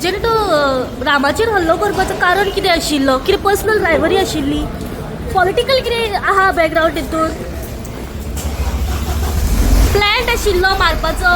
जेणे तो रामाचेर हल्लो करपाचो कारण कितें आशिल्लो? कितें पर्सनल रायवरी आशिल्ली? पॉलिटिकल कितें आहा बॅकग्रावंड तितून? प्लॅन आशिल्लो मारपाचो?